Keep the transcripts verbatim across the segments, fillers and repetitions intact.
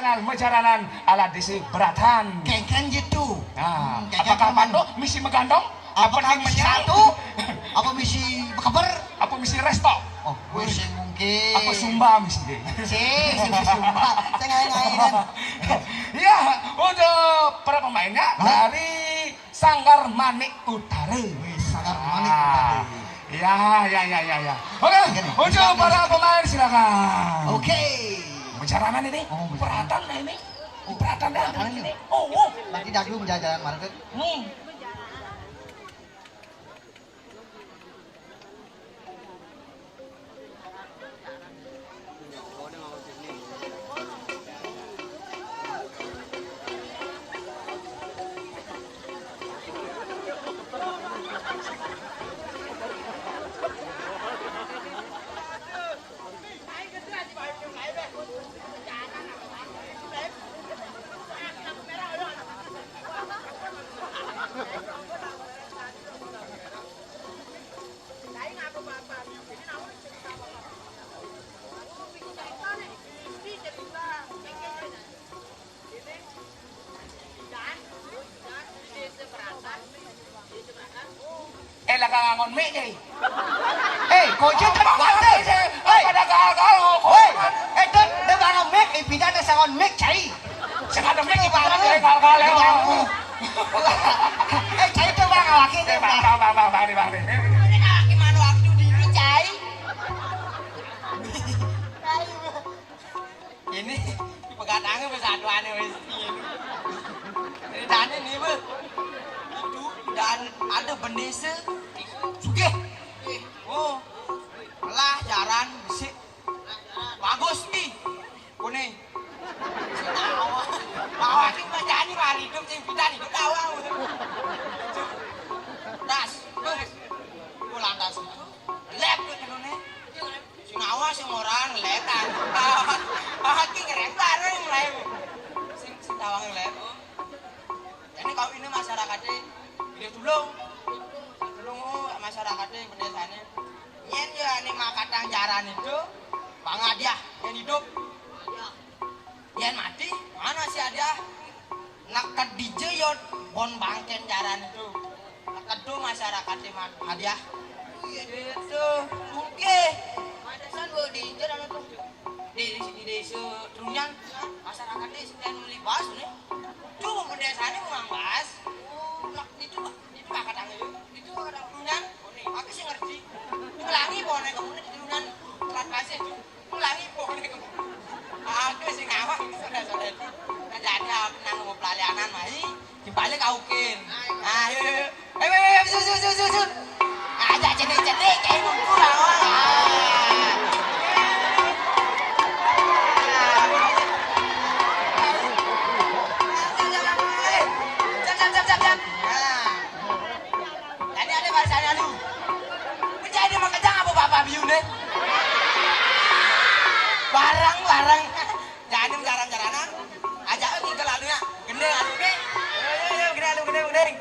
Majaranan ala désa Beratan. Kéngkén gitu. Nah, hmm, kéngkén apakah Pandu misi magandong? Apa misi salto? Apa misi bekeber? Apa misi resto? Oh, gue sih mungkin. Apa sumba misi deh? Sih, sih, sih, sumba. Saya ngain-ngain. Ya, untuk para pemainnya dari Sanggar Manik Utara. Wih, Sanggar Manik Utara. Ya, ya, ya, ya, ya. Oke, untuk para pemain silakan. Oke. Majaranan ini. Oh, Beratan lah ini. Oh, Beratan dah ini. Oh, oh. Lagi daglu jalan market. Hmm. Eh, lah kang angon mic, Jai. Eh, kunci tempat wae. Eh, pada gagal. Eh, eh, dek, dek angon mic, eh, pindah dek angon mic, Jai. Sing ada mic, pindah dek gagal ya. Eh, Jai, coba ngawakin, eh, Bang, Bang, Bang, Bang, Bang, Bang. Ini ngawakin mana waktu dulu, Jai? Ini pegatangnya bersatuannya wis. Ceritanya nih, Bu. Itu dan ada bendesa sugih. Oh, lah jaran besi. Bagus nih. Kuning. Bawa. Bawa sing bacaan mah hidup sing pidan hidup bawa. Das. Bus. Ku lantas itu. Lep ke kenone. Sing awas sing ora ngeletan. Awak ki ngerem bareng mulai. Sing sing tawang ngeletan. Jadi kau ini masyarakatnya gede dulu. Dulu masyarakatnya pedesane. Yen ya ini makatang jaran itu, Bang Adiah yang hidup. Yen mati, mana si Adiah? Nak kedije yo bon bangken jaran itu. Nak kedo masyarakat di ma-, Adiah. Gitu. Oke. Padesan wo di injer anu tuh. Di, di, di desa Trunyan, masyarakat di setian meli bas nih. Tuh, pedesane mang bas. Oh, nak itu, Pak. Itu kakak tangan itu. Itu orang Trunyan. Aku sih ngerti. Ulangi pone kamu di Trunyan. Telat base itu. Ulangi pone kamu. Aku sih ngawak itu sudah sudah itu. Nah, jadi apa nang mau pelalianan mai? Dibalik aukin. Ayo, ayo, ayo. Ayo, ayo, ayo, sun, sun, sun, sun, sun. Aja cenik-cenik, kayak nunggu lah, wah. Jam, jam, jam, jam, jam. Nah. Jadi ada barisannya lu. Menjadi mengencang apa bapak biune? Barang, barang. Jadi jalan-jalanan. Aja tinggal lalu ya. Gendeng anu, oke? Ayo, ayo, ayo, gendeng anu, gendeng, gendeng.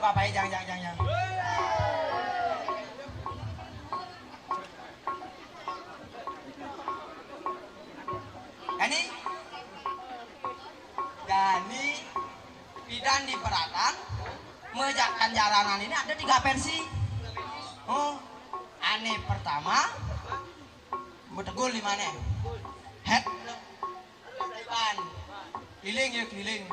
Bapak, jangan, jangan, jangan, jangan. Ini Dani Pidan di Peratan, mejakan jaranan ini ada tiga versi. Oh, ane pertama, betegul di mana? Head, keliling ya, keliling.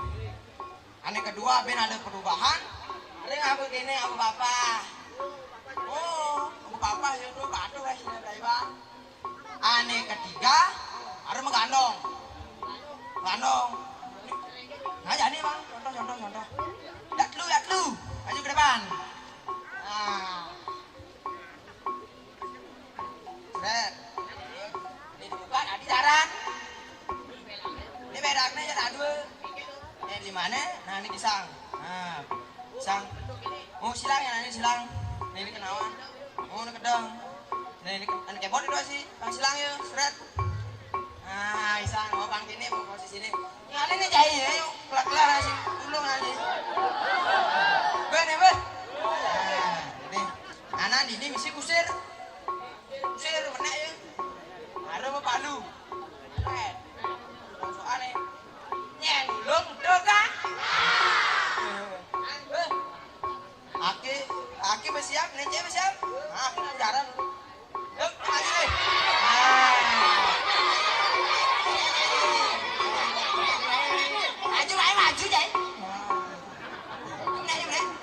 Ane kedua, ben ada perubahan. Ada apa kene, apa bapak? Oh, apa bapak ya tuh, patuh ya sini, Bang. Ane ketiga, baru menggandong. Gandong. Nah, jadi, Bang, contoh, contoh, contoh. Lihat lu, lihat lu. Maju ke depan. Nah. Sret. Ini dibuka, tadi jaran. Ini beraknya jaran dua. Ini di mana? Nah, ini pisang. Nah, pisang. Oh, silang ya, ini silang. Nah, ini kenawan. Oh, ini kedong. Nah, ini ke-, ini kebot itu sih. Bang silang ya, sret. Nah, pisang. Oh, bang sini, bang posisi sini. Ngene nih, jahe ya, yuk, kelar-kelar aja. Ulung aja. Ben ya, Ben. Nah, ini. Anak ini mesti kusir. Kusir, menek ya. Ada apa palu? Keren. Soalnya. Nyen, ulung, doga. Aki, aki bersiap, nece bersiap. Nah, aku jalan. Yuk, maju deh. Nah. Maju, ayo maju, Jai. Nah. Nah, nah.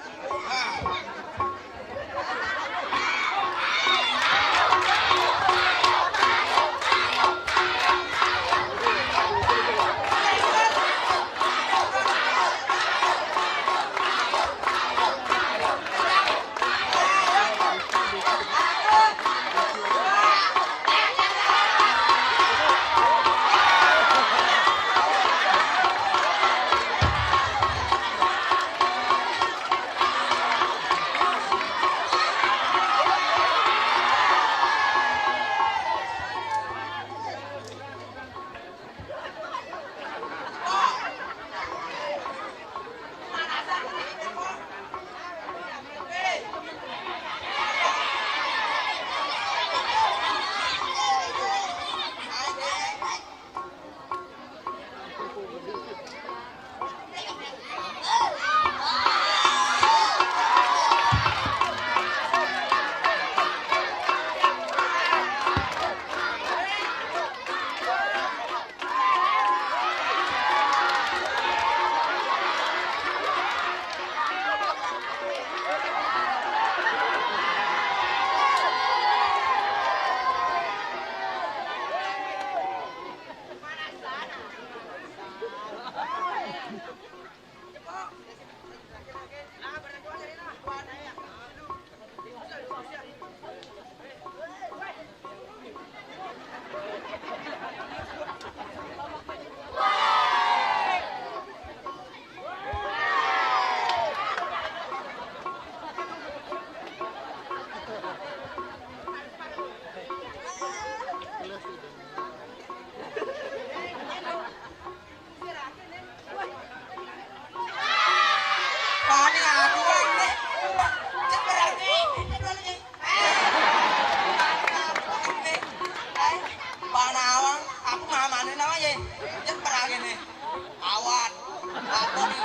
Paling aduan nih. Cepat. Panawang, aku mamane nama ye. Cepat ngene. Awat. Apa nih?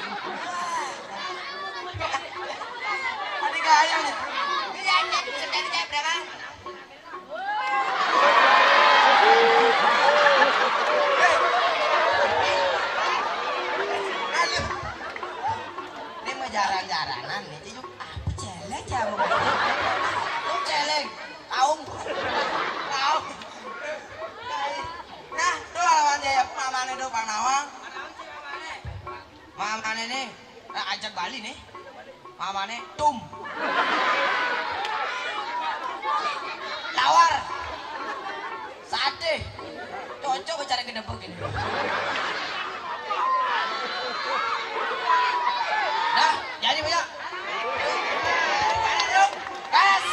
Tadi gaya nih. Iya, iya, bisa jadi kayak berapa? Ini mah jarang-jarangan nih, Cik. Apa celeng ya, Bu? Lu celeng, kaum. Kaum. Nah, tuh lawan dia, mamane tuh, Bang Nawang. Mamane nih, eh, ajak Bali nih. Mamane tum. Lawar. Sate. Cocok cari gedebek ini. Nah, jadi banyak. Gas.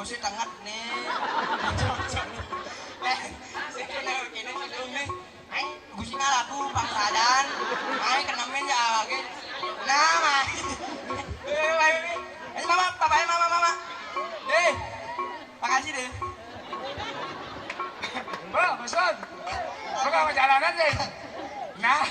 Sih tenget nih. Eh, sih kena kena nih. Aing gusi ngalaku pangsadan. Aing kena main ya lagi. Nah, mah. Eh, ayo, ayo. Ayo, mama, papa, ayo, mama, mama. Eh, makasih deh. Bro, Maksud. Bukan perjalanan deh. Nah.